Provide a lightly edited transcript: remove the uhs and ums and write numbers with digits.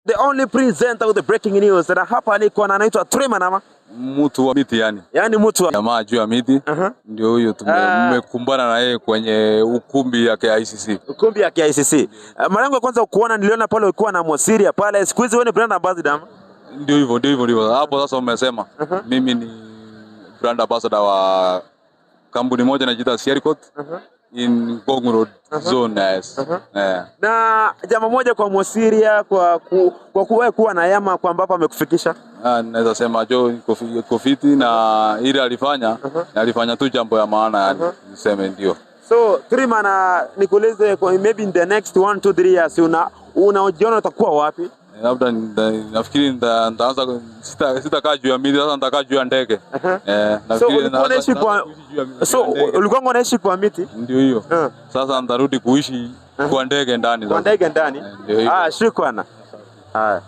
The only presenter with the breaking news. Na hapa niko na anaitwa Treman ama Mtu wa miti yani. Yani mtu wa Jamaa juu ya miti ndio huyo tumekumbana na yeye kwenye ukumbi ya KICC. Ukumbi ya KICC. Mara yangu ya kwanza kuona niliona pale ulikuwa na Mosiria pale. Siku hizi wewe ni brand ambassador ama? Ndio hivyo, ndio hivyo, ndio hapo sasa umesema. Mimi ni brand ambassador wa kampuni moja inajiita Siericot in Ngong Road zone, yes. Eh. Na jamaa moja kwa Mosiria kwa kuwa na Yama kwa ambapo amekufikisha. Ah, naweza sema jo iko fiti na ile alifanya tu jambo ya maana yani, niseme ndio. So Treman, nikuulize kwa maybe in the next 1 2 3 years unajiona utakuwa wapi? Labda nafikiri nitaanza sitakaa juu ya miti sasa, nitakaa juu ya ndege. Eh, So nafikiri ulikuwa unaishi nitaanza kwa kuishi juu so ya ndege. ulikuwa unaishi kwa miti? Ndio hiyo. Sasa nitarudi kuishi kwa ndege ndani Kwa sasa. ndege ndani. Eh, ndio hiyo. Ah, shukrani. Haya.